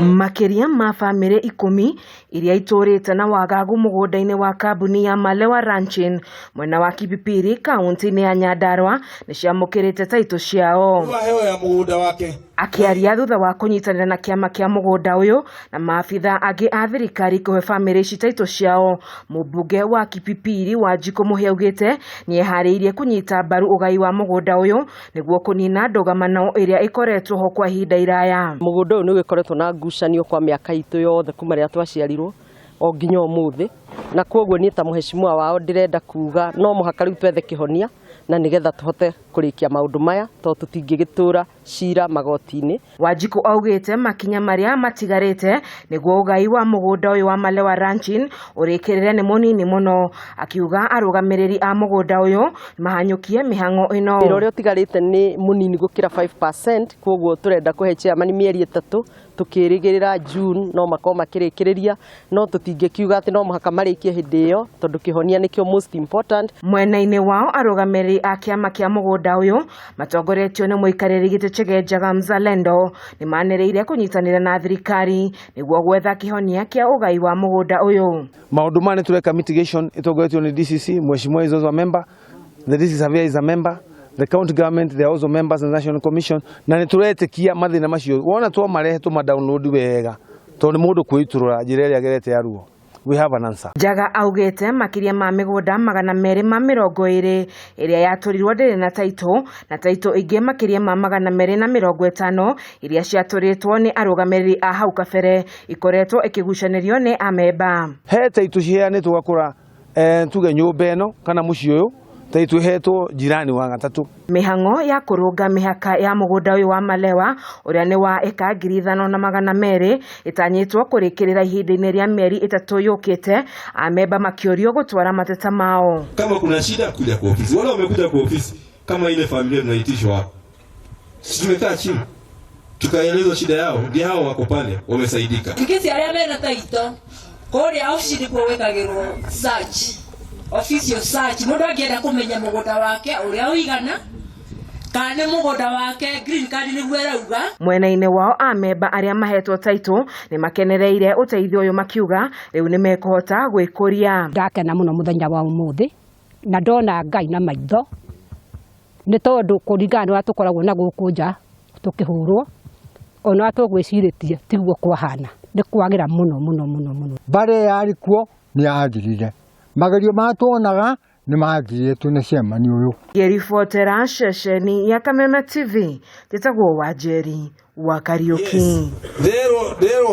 Makĩria ma bamĩrĩ 10 iria itũrĩte na wagagu mũgũnda-inĩ wa kambuni ya Malewa Ranching mwena wa Kipipiri kaunti-inĩ ya Nyandarua nĩciamũkĩrĩte taitũ ciao. Aheo ya mũgũnda wake. Akĩaria thutha wa kũnyitanĩra na kĩama kĩa mũgũnda ũyũ na maabitha angĩ a thirikari kũhe bamĩrĩ ici taitũ ciao, mũmbunge wa Kipipiri Wanjikũ Mũhĩa augĩte nĩeharĩirie kũnyita mbaru ũgai wa mũgũnda ũyũ nĩguo kũnina ndũgamano ĩrĩa ĩkoretwo ho kwa ihinda iraya. Mũgũnda ũyũ nĩ ũgĩkoretwo na ngucanio kwa mĩaka itũ yothe kuma rĩrĩa twaciarirwo o nginya ũmũthĩ, na koguo niĩ ta mũheshimiwa wao ndĩrenda kuga no mũhaka rĩu twethe kĩhonia na nĩgetha tũhote kũrĩkia maũndũ maya tondũ tũtingĩgĩtũra cira magoti-inĩ. Wanjikũ augĩte makinya marĩa matigarĩte nĩguo ũgai wa mũgũnda ũyũ wa Malewa Ranching ũrĩkĩrĩre nĩ mũnini mũno, akiuga arũgamĩrĩri a mũgũnda ũyũ mahanyũkie mĩhang'o ĩno. Wĩra ũrĩa ũtigarĩte nĩ mũnini gũkĩra 5%, koguo tũrenda kũhe chairman mĩeri 3 tukĩrĩgĩrĩra June no makorwo makĩrĩkĩrĩria, no tũtingĩkiuga atĩ no mũhaka marĩkie hĩndĩ ĩyo tondũ kĩhonia nĩkĩo most important. Mwena-inĩ wao arũgamĩrĩri a kĩama kĩa mũgũnda ũyũ matongoretio nĩ mũikarĩri gĩtĩ Chege Njaga Mzalendo nĩmanĩrĩire kũnyitanĩra na thirikari nĩguo gwetha kĩhonia kĩa ũgai wa mũgũnda ũyũ. Maũndũ maya nĩtũreka mitigation ĩtongoretio nĩ DCC, Mheshimiwa is also a member, the district surveyor is a member, the county government, they are also members of the National Commission, na nĩtũretĩkia mathĩna macio wona twamarehe tũma download wega tondũ nĩ mũndũ kwĩitũrũra njĩra ĩrĩa agerete ya ruo. We have an answer. Njaga augĩte makĩria ma mĩgũnda 220 ĩrĩa yatũrirwo ndĩrĩ na taitũ na taitũ ingĩ makĩria ma 250 iria ciatũrĩtwo nĩ arũgamĩrĩri a hau kabere ikoretwo ikĩgucanĩrio nĩ amemba. He taitũ ciheanĩtwo ũgakora, tuge nyũmba ĩno kana mũciĩ ũyũ taitũ ihetwo jirani wa gatatũ. Mĩhang'o ya kũrũnga mĩhaka ya mũgũnda ũyũ wa Malewa ũrĩa nĩ wa ĩka 5,200 ĩtanyĩtwo kũrĩkĩrĩra ihinda-inĩ rĩa mĩeri 3 yũkĩte, amemba makĩũrio gũtwara mateta mao. Kama kuna shida kuja kwa ofisi, wale wamekuja kwa ofisi kama ile familia tunaitishwa hapa, sisi tumekaa chini tukaelezwa shida yao, ndio hao wako pale wamesaidika. Tikiti arĩa mena taito kũrĩa ofici nĩkuo gwĩkagĩrwo search, official search, mũndũ angĩenda kũmenya mũgũnda wake ũrĩa ũigana kana nĩ mũgũnda wake green card nĩguo ĩrauga. Mwena-inĩ wao amemba arĩa mahetwo taitũ nĩ makenereire ũteithio ũyũ makiuga rĩu nĩ mekũhota gwĩkũria. Ndakena mũno mũthenya wa ũmũthĩ na ndona Ngai na maitho nĩ tondũ kũringana na ũrĩa tũkoragwo na gũkũ nja tũkĩhũrwo ona ũrĩa tũgwĩcirĩtie tiguo kwahana, nĩ kwagĩra mũno mũno mũno mũno. Mbara yarĩ kuo nĩ yathirire, magerio ma tuonaga nĩ mathirĩtwo nĩ chairman ũyũ. Ngĩribotera ceceni ya Kameme TV, njĩtagwo Wanjeri wa Kariũki. Yes.